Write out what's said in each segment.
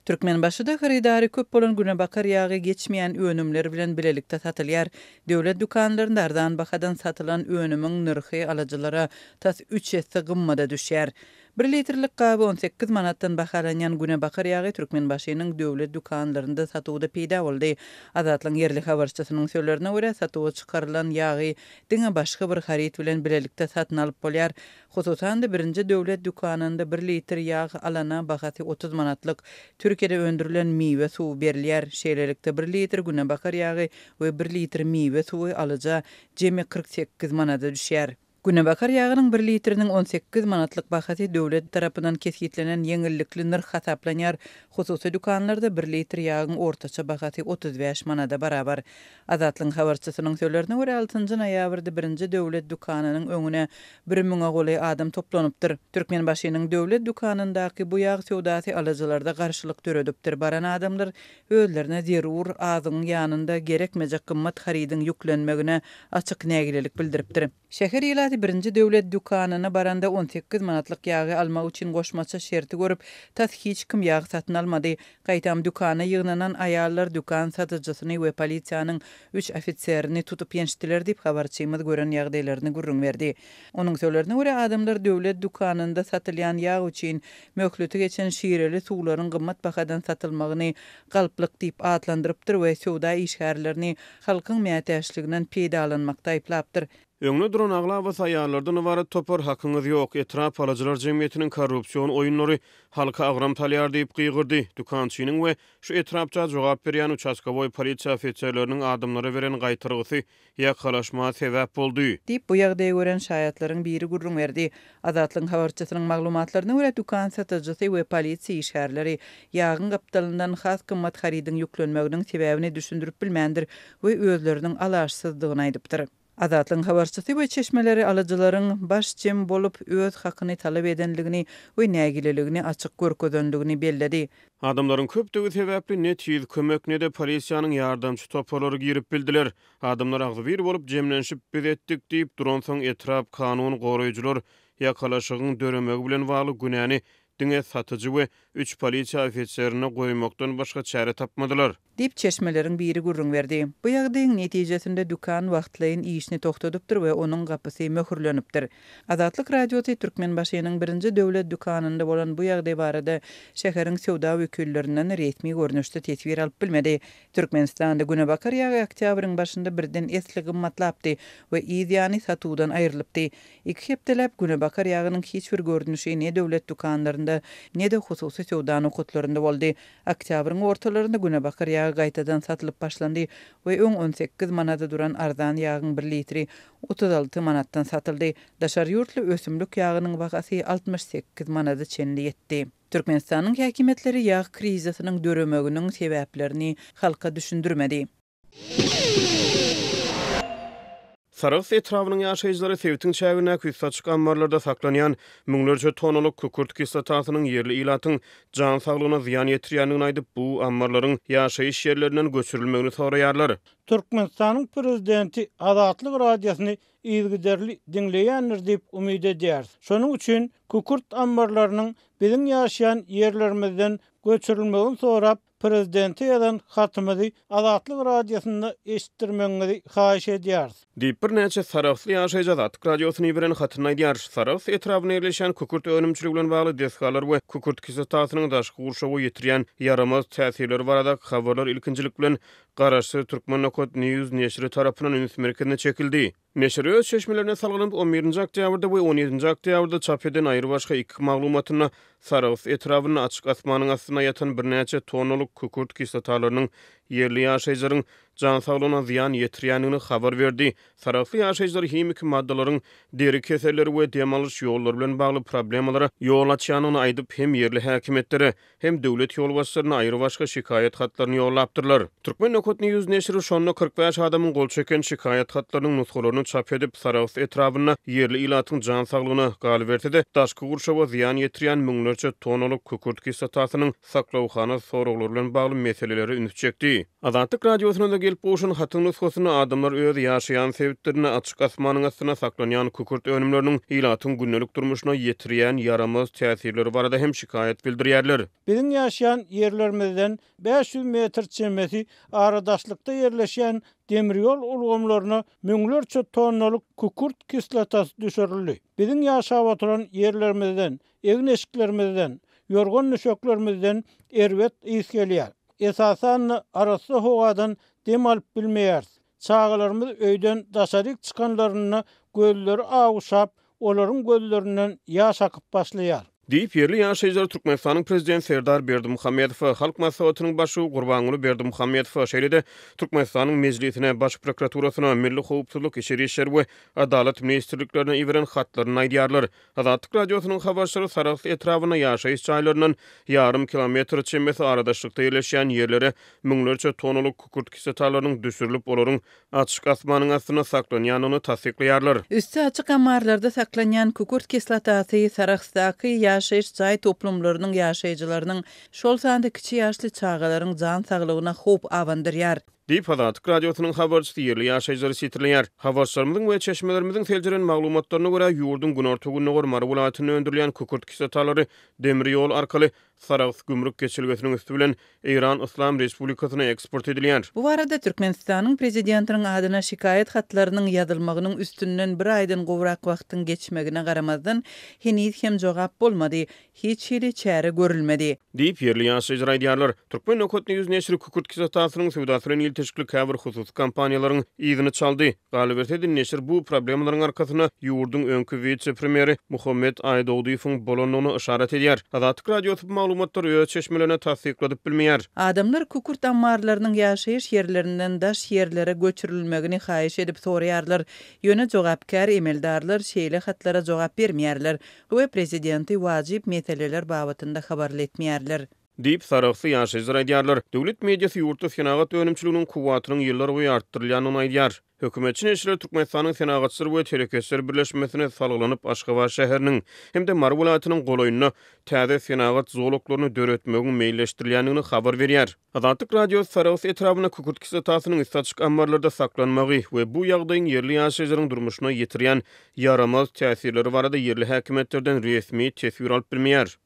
Türkmenbaşyda hyrydary köp bolan günebakar ýagy geçmeýän önümler bilen bilelikde satylýar. Döwlet dükanlarynda arzan bahadan satylan önümiň nyrhy alyjylara tas üç esse gymmada düşýär. Bir litrlik gaby 18 manatdan bahalanýan günebakar ýagy Türkmenbaşynyň döwlet dükanlarynda satuwda peýda boldy. Azatlygyň ýerli habarçysynyň sözlerine görä, satuwa çykarylan ýagy diňe başga bir haryt bilen bilelikde satyn alyp bolýar. Hususan-da, birinji döwlet dükanynda bir litr ýag alana bahasy 30 manatlyk, Türkiýede öndürilen miwe suwy berilýär. Şeýlelikde, bir litr günebakar ýagy we bir litr miwe suwy alyja jemi 48 manada düşýär. Günebakar ýagynyň bir litriniň 18 manatlyk bahasy döwlet tarapyndan kesgitlenen ýeňillikli nyrh hasaplanýar. Hususy dükanlarda bir litr ýagyň ortaça bahasy 35 manada barabar. Azatlygyň habarçysynyň sözlerine görä, altynjy noýabrda birinji döwlet dükanynyň öňüne bir müňe golaý adam toplanypdyr. Türkmenbaşynyň döwlet dükanyndaky bu ýag söwdasy alyjylarda garşylyk döredipdir. Baran adamlar özlerine zerur azygyň ýanynda gerekmejek gymmat harydyň ýüklenmegine açyk nägilelik bildiripdir. Şäher ilaty birinji döwlet dükanyna baranda 18 manatlyk ýagy almak üçin goşmaça şerti görüp, tas hiç kim ýag satyn almady. Gaýtam dükana ýygnanan aýallar dükan satyjysyny we polisiýanyň üç ofiserini tutup ýençdiler diýip, habarçymyz gören ýagdaýlaryny gürrüň berdi. Onuň sözlerine görä, adamlar döwlet dükanynda satylýan ýag üçin möhleti geçen şireli suwlaryň gymmat bahadan satylmagyny galplyk diýip atlandyrypdyr we söwda işgärlerini halkyň mätäçliginden peýdalanmakda aýyplapdyr. Öňde duran aglabasy aýallardan ybarat topar Hakyňyz ýok, etrap alyjylar jemgyýetiniň korrupsion oýunlary halka agram salýar diýip gygyrdy. Dükançynyň we şu etrapça jogap berýän uçastkowoý polisiýa ofiserleriniň adamlara beren gaýtargysy ýakalaşma sebäp boldy. Diýip, bu ýagdaýy gören şaýatlaryň biri gürrüň berdi. Azatlygyň habarçysynyň maglumatlaryna görä, dükan satyjysy we polisiýa işgärleri ýagyň gapdalyndan has gymmat harydyň ýüklenmeginiň sebäbini düşündirip bilmändir we özleriniň alaçsyzdygyny aýdypdyr. Azatlygyň habarçysy we çeşmeleri alyjylaryň baş jem bolup, öz hakyny talap edendigini we nägileligini açyk görkezendigini belledi. Adamlaryň köpdügi sebäpli ne tiz kömek, ne-de polisiýanyň ýardamçy toparlary girip bildiler. Adamlar agzybir bolup jemlenişip biz etdik diýip duransoň etrap kanun goraýjylar ýakalaşygyň döremegi bilen bagly günäni diňe satyjy we üç polisiýa ofiserine goýmakdan başga çäre tapmadylar. Diýip, çeşmeleriň biri gürrüň berdi. Bu ýagdaýyň netijesinde dükan wagtlaýyn işini togtadypdyr we onuň gapysy möhürlenipdir. Azatlyk Radiosy Türkmenbaşynyň birinji döwlet dükanynda bolan bu ýagdaý barada şäheriň söwda wekillerinden resmi görnüşde teswir alyp bilmedi. Türkmenistanda günebakar ýagy oktýabryň başynda birden esli gymmatlapdy we yz ýany satuwdan aýrylypdy. Iki hepdeläp günebakar ýagynyň hiç bir görnüşi ne döwlet dükanlarynda, ne-de hususy söwda nokatlarynda boldy. Oktýabryň ortalarynda günebakar ýagy gaýtadan satylyp başlandy we öň 18 manada duran arzan ýagyň bir litri 36 manatdan satyldy. Daşary ýurtly ösümlik ýagynyň bahasy 68 manada çenli ýetdi. Türkmenistanyň häkimiýetleri ýag krizisiniň döremeginiň sebäplerini halka düşündirmedi. Sarahs etrabynyň ýaşaýjylary sebitiň çägindäki üsti açyk ammarlarda saklanýan müňlerçe tonnalyk kükürt kislotasynyň ýerli ilatyň jan saglygyna zyýan ýetirýändigini aýdyp, bu ammarlaryň ýaşaýyş ýerlerinden göçürilmegini soraýarlar. Türkmenistanyň Prezidenti Azatlyk Radiosyny yzygiderli diňleýändir diýip umyt edýäris. Şonuň üçin kükürt ammarlarynyň biziň ýaşaýan ýerlerimizden göçürilmegini sorap, Prezidente ýazan hatymyzy Azatlyk Radiosynda eşitdirmegiňizi haýyş edýäris. Diýip, birnäçe sarahsly ýaşaýjy Azatlyk Radiosyna iberen hatynda aýdýar. Sarahs etrabynda ýerleşýän kükürt önümçiligi bilen bagly desgalar we kükürt kislotasynyň daşky gurşawa ýetirýän ýaramaz täsirleri baradaky habarlar ilkinjilik bilen Garaşsyz Türkmen Nokat News neşiri tarapyndan üns merkezine çekildi. Neşir öz çeşmelerine salgylanyp, on birinji oktýabrda we on ýedinji oktýabrda çap eden aýrybaşga iki maglumatynda Sarahs etrabynda açyk asmanyň astynda ýatan birnäçe tonnalyk kükürt kislotalarynyň ýerli ýaşaýjylaryň jan saglygyna zyýan ýetirýändigini habar berdi. Sarahsly ýaşaýjylar himiki maddalaryň deri keselleri we dem alyş ýollary bilen bagly problemalara ýol açýandygyny aýdyp, hem ýerli häkimiýetlere, hem döwlet ýolbaşçylaryna aýrybaşga şikaýat hatlaryny ýollapdyrlar. Turkmen Nokat News neşiri şonda 45 adamyň gol çeken şikaýat hatlarynyň nusgalaryny çap edip, Sarahs etrabynda ýerli ilatyň jan saglygyna, galyberse-de, daşky gurşawa zyýan ýetirýän müňlerçe tonnalyk kükürt kislotasynyň saklawhana soraglary bilen bagly meselelere üns çekdi. Azatlyk Radiosyna-da gelen. gelip gowşan hatyň nusgasynda adamlar öz ýaşaýan sebitlerinde açyk asmanyň astynda saklanýan kükürt önümleriniň ilatyň gündelik durmuşyna ýetirýän ýaramaz täsirleri barada hem şikaýat bildirýärler. Biziň ýaşaýan ýerlerimizden 500 metr çemesi aradaşlykda ýerleşýän demir ýol ulgamlaryna müňlerçe tonnalyk kükürt kislotasy düşürildi. Biziň ýaşap oturan ýerlerimizden, egin-eşiklerimizden, ýorgan-düşeklerimizden erbet ys gelýär. Esasan-da, arassa howadan dem alyp bilmeýäris. Çagalarymyz öýden daşaryk çykanlarynda gözleri awuşap, olaryň gözlerinden ýaş akyp başlaýar. Diýip, ýerli ýaşaýjylar Türkmenistanyň Prezidenti Serdar Berdimuhamedowa, Halk Maslahatynyň Başlygy Gurbanguly Berdimuhamedowa, şeýle-de Türkmenistanyň Mejlisine, Baş prokuraturasyna, Milli howpsuzlyk, Içeri işler we Adalat ministrliklerine iberen hatlarynda aýdýarlar. Azatlyk Radiosynyň habarçylary Sarahs etrabynda ýaşaýyş jaýlaryndan ýarym kilometr çemesi aradaşlykda ýerleşýän ýerlere müňlerçe tonnalyk kükürt kislotalarynyň düşürilip, olaryň açyk asmanyň astynda saklanýandygyny tassyklaýarlar. Üsti açyk ammarlarda saklanýan kükürt kislotasy Sarahsdaky ýaşaýyş jaý toplumlarynyň ýaşaýjylarynyň, şol sanda kiçi ýaşly çagalaryň jan saglygyna howp abandyrýar. Diýip, Azatlyk Radiosynyň habarçysy ýerli ýaşaýjylary sitirleýär. Habarçylarymyzyň we çeşmelerimiziň seljeren maglumatlaryna görä, ýurduň günorta-gündogar Mary welaýatynda öndürilýän kükürt kislotalary demir ýol arkaly Sarahs gümrük geçelgesiniň üsti bilen Eýran Yslam Respublikasyna eksport edilýär. Bu barada Türkmenistanyň Prezidentiniň adyna şikaýat hatlarynyň ýazylmagynyň üstünden bir aýdan gowrak wagtyň geçmegine garamazdan, heniz hem jogap bolmady. Hiç hili çäre görülmedi. Diýip, ýerli ýaşaýjylar aýdýarlar. Turkmen nokat news neşiri kükürt kislotasynyň söwdasy bilen ilteşikli käbir hususy kompaniýalaryň yzyny çaldy. Galyberse-de, neşir bu problemalaryň arkasynda ýurduň öňki wise-premýeri Muhammet Aýdogdyýewiň bolandygyna yşarat edýär. Azatlyk Radiosy bu maglumatlary öz çeşmelerinde tassykladyp bilmeýär. Adamlar kükürt ammarlarynyň ýaşaýyş ýerlerinden daş ýerlere göçürilmegini haýyş edip soraýarlar. Ýöne jogapkär emeldarlar şeýle hatlara jogap bermeýärler. We prezidenti wajyp meseleler babatynda habarly etmeýärler. Diýip, sarahsly ýaşaýjylar aýdýarlar. Döwlet mediasy ýurtda senagat önümçiliginiň kuwwatynyň ýyllarboýy artdyrylýandygyny aýdýar. Hökümetçi neşirler Türkmenistanyň Senagatçylar we telekeçiler birleşmesine salgylanyp, Aşgabat şäheriniň hem-de Mary welaýatynyň golaýynda täze senagat zolaklaryny döretmegiň meýilleşdirilýändigini habar berýär. Azatlyk Radiosy Sarahs etrabynda kükürt kislotasynyň üsti açyk ammarlarda saklanmagy we bu ýagdaýyň ýerli ýaşaýjylaryň durmuşyna ýetirýän ýaramaz täsirleri barada ýerli häkimiýetlerden resmi teswir alyp bilmeýär.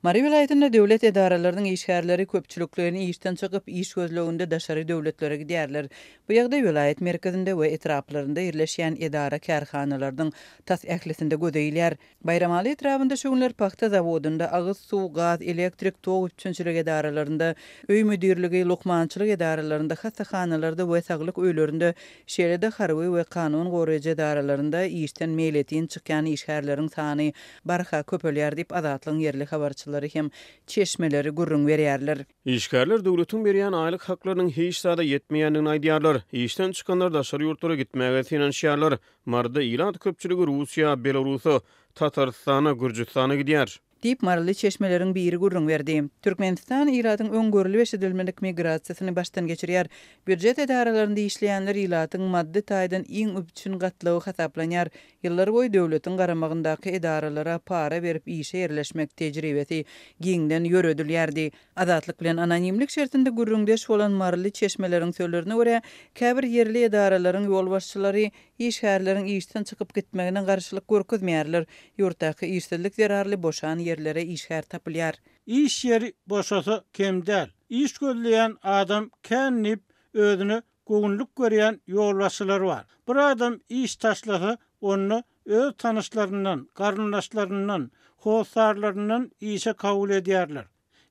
Mary welaýatynda döwlet edaralarynyň işgärleri köpçülikleýin işden çykyp, iş gözleginde daşary döwletlere gidýärler. Bu ýagdaý welaýat merkezinde we etraplarynda ýerleşýän edara-kärhanalarynyň tas ählisinde göze ilýär. Baýramaly etrabynda şu günler pagta zawodynda, agyz suw, gaz, elektrik, tok üpjünçilik edaralarynda, öý müdirligi, lukmançylyk edaralarynda, hassahanalarda we saglyk öýlerinde, şeýle-de harby we kanun goraýjy edaralarynda işden meýletin çykýan işgärleriň sany barha köpelýär diýip, Azatlygyň ýerli habarçylary hem çeşmeleri gürrüň berýärler. Işgärler döwletiň berýän aýlyk haklarynyň hiç zada ýetmeýändigini aýdýarlar. Işden çykanlar daşary ýurtlara gitmäge synanyşýarlar. Maryda ilat köpçüligi Russiýa, Belarusa, Tatarystana, Gürjüstana gidýär. Diýip, maryly çeşmeleriň biri gürrüň berdi. Türkmenistan ilatyň öň görlüp-eşidilmedik migrasiýasyny başdan geçirýär. Býujet edaralarynda işleýänler ilatyň maddy taýdan iň üpjün gatlagy hasaplanýar. Ýyllarboýy döwletiň garamagyndaky edaralara para berip işe ýerleşmek tejribesi giňden ýöredilýärdi. Azatlyk bilen anonimlik şertinde gürrüňdeş bolan maryly çeşmeleriň sözlerine görä, käbir ýerli edaralaryň ýolbaşçylary işgärleriň işden çykyp gitmegine garşylyk görkezmeýärler. Ýurtdaky işsizlik zerarly boşan ýerlere işgär tapylýar. Iş ýeri boşasa kem däl. Iş gözleýän adam kän diýip, özüne göwünlik görýän ýolbaşçylar bar. Bir adam iş taşlasa, onda öz tanyşlaryndan, garyndaşlaryndan, hossarlaryndan işe kabul edýärler.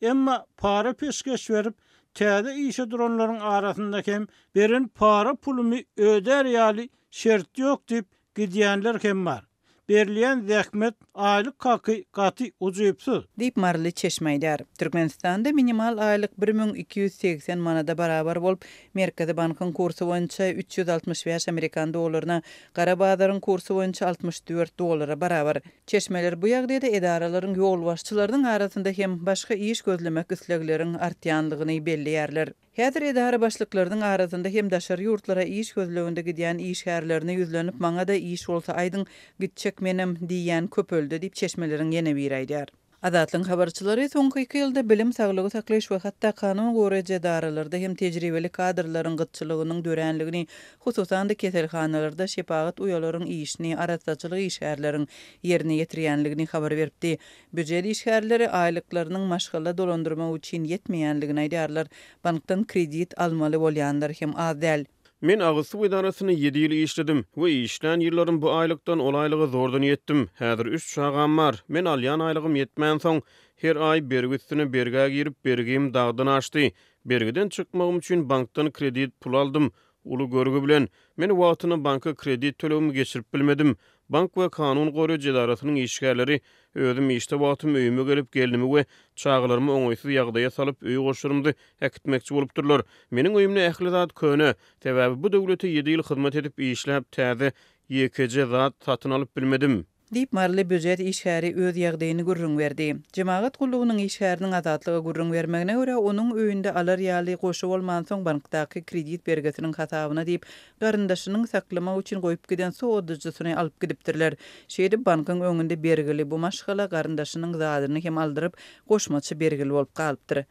Emma para peşgeş berip, täze işe duranlaryň arasynda hem beren para pulumy ödär ýaly şert ýok diýip gidýänler hem bar. Berilýän zähmet aýlyk haky gaty ujypsyz. Diýip, maryly çeşme aýdýar. Türkmenistanda minimal aýlyk 1280 manada barabar bolup, Merkezi bankyň kursy boýunça 365 amerikan dollaryna, gara bazaryň kursy boýunça 64 dollara barabar. Çeşmeler bu ýagdaýda edaralaryň ýolbaşçylarynyň arasynda hem başga iş gözlemek islegleriň artýanlygyny belleýärler. Häzir edara başlyklarynyň arasynda hem daşary ýurtlara iş gözleginde gidýän işgärlerine ýüzlenip maňa-da iş bolsa aýdyň, gitjek menem diýýän köpeldi diýip çeşmeleriň ýene biri aýdýar. Azatlygyň habarçylary soňky iki ýylda bilim, saglygy saklaýyş we hatda kanun goraýjy edaralarda hem tejribeli kadrlaryň gytçylygynyň döränligini, hususan-da keselhanalarda şepagat uýalaryň işini arassaçylyk işgärleriň ýerine ýetirýänligini habar beripdi. Býujet işgärleri aýlyklarynyň maşgala dolandyrmak üçin ýetmeýänligini aýdýarlar. Bankdan kredit almaly bolýanlar hem az däl. Men agyz suw edarasynda ýedi ýyl işledim we işlän ýyllarym bu aýlykdan ol aýlyga zordan ýetdim. Häzir üç çagam bar. Men alýan aýlygym ýetmänsoň, her aý bergi üstüne bergä girip, bergim dagdan aşdy. Bergiden çykmagym üçin bankdan kredit pul aldym. Uly görgi bilen. Men wagtynda banka kredit tölegimi geçirip bilmedim. Bank we kanun goraýjy edarasynyň işgärleri özüm işde wagtym öýüme gelip, gelnimi we çagalarymy oňaýsyz ýagdaýa salyp, öý goşlarymyzy äkitmekçi bolupdyrlar. Meniň öýümde ähli zat köne. Sebäbi bu döwlete ýedi ýyl hyzmat edip işläp, täze ýekeje zat satyn alyp bilmedim. Diýip, maryly býujet işgäri öz ýagdaýyny gürrüň berdi. Jemagat gullugynyň işgäriniň Azatlyga gürrüň bermegine görä, onuň öýünde alar ýaly goşy bolmansoň, bankdaky kredit bergisiniň hasabyna diýip, garyndaşynyň saklamak üçin goýup giden sowadyjysyny alyp gidipdirler. Şeýdip, bankyň öňünde bergili bu maşgala garyndaşynyň zadyny hem aldyryp, goşmaça bergili bolup galypdyr.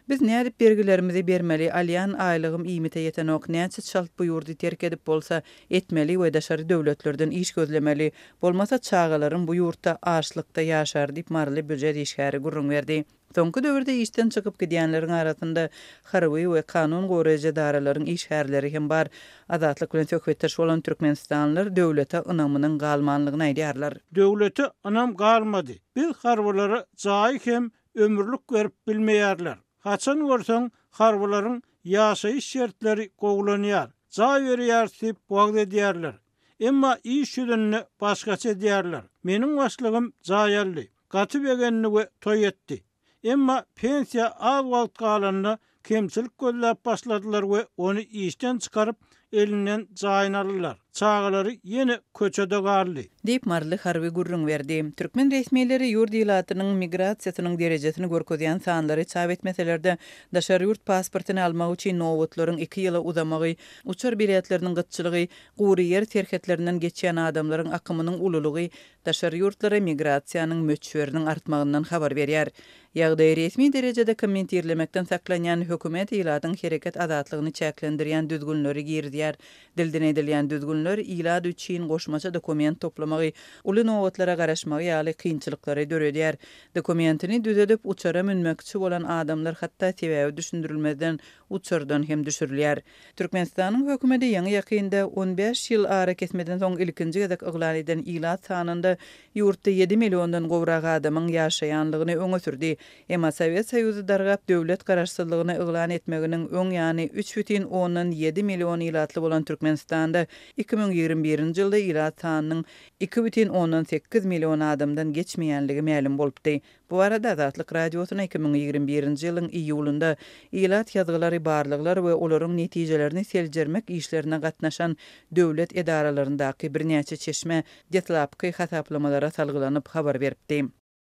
Biz nädip bergilerimizi bermeli, alýan aýlygym iýmite ýetenok, näçe çalt bu ýurdy terk edip bolsa, etmeli we daşary döwletlerden iş gözlemeli, bolmasa çagalarym bu ýurtda açlykda ýaşar diýip maryly býujet işgäri gürrüň berdi. Soňky döwürde işden çykyp gidýänleriň arasynda harby we kanun goraýjy edaralaryň işgärleri hem bar. Azatlyk bilen söhbetdeş bolan türkmenistanlylar döwlete ynamynyň galmanlygyny aýdýarlar. Döwlete ynam galmady. Biz harbylara jaýy hem ömürlik berip bilmeýärler. Haçan görseň harbylaryň ýaşaýyş şertleri gowulanýar, jaý berýäris diýip wagyz edýärler. Emma iş ýüzünde başgaça edýärler. Meniň başlygym jaý aldy. Gaty begendi we toý etdi. Emma pensiýa az wagt galanda kemçilik gözläp başladylar we ony işden çykaryp, elinden jaýyny aldylar. Çagalary ýene köçede galdy. Diýip, maryly harby gürrüň berdi. Türkmen resmileri ýurt ilatynyň migrasiýasynyň derejesini görkezýän sanlary çap etmeseler-de, daşary ýurt pasportyny almak üçin nobatlaryň iki ýyla uzamagy, uçar biletleriniň gytçylygy, gury ýer serhetlerinden geçýän adamlaryň akymynyň ululygy daşary ýurtlara migrasiýanyň möçberiniň artmagyndan habar berýär. Ýagdaýy resmi derejede kommentirlemekden saklanýan hökümet ilatyň hereket azatlygyny çäklendirýän düzgünleri girizýär. Dilden edilýän düzgünler ilat üçin goşmaça dokument toplamagy, uly nobatlara garaşmagy ýaly kynçylyklary döredýär. Dokumentini düzedip, uçara münmekçi bolan adamlar hatda sebäbi düşündirilmezden uçardan hem düşürilýär. Türkmenistanyň hökümeti ýaňy-ýakynda, on bäş ýyl arakesmeden soň ilkinji gezek yglan eden ilat sanynda ýurtda ýedi milliondan gowrak adamyň ýaşaýanlygyny öňe sürdi. Emma Sowet Soýuzy dargap, döwlet garaşsyzlygyny yglan etmeginiň öň ýany 3,7 million ilatly bolan Türkmenistanda 2021-nji ýylda ilat sanynyň 2,8 million adamdan geçmeýänligi mälim bolupdy. Bu barada Azatlyk Radiosyna 2021-nji ýylyň iýulynda ilat ýazgylary barlaglar we olaryň netijelerini seljermek işlerine gatnaşan döwlet edaralaryndaky birnäçe çeşme deslapky hasaplamalara salgylanyp habar beripdi.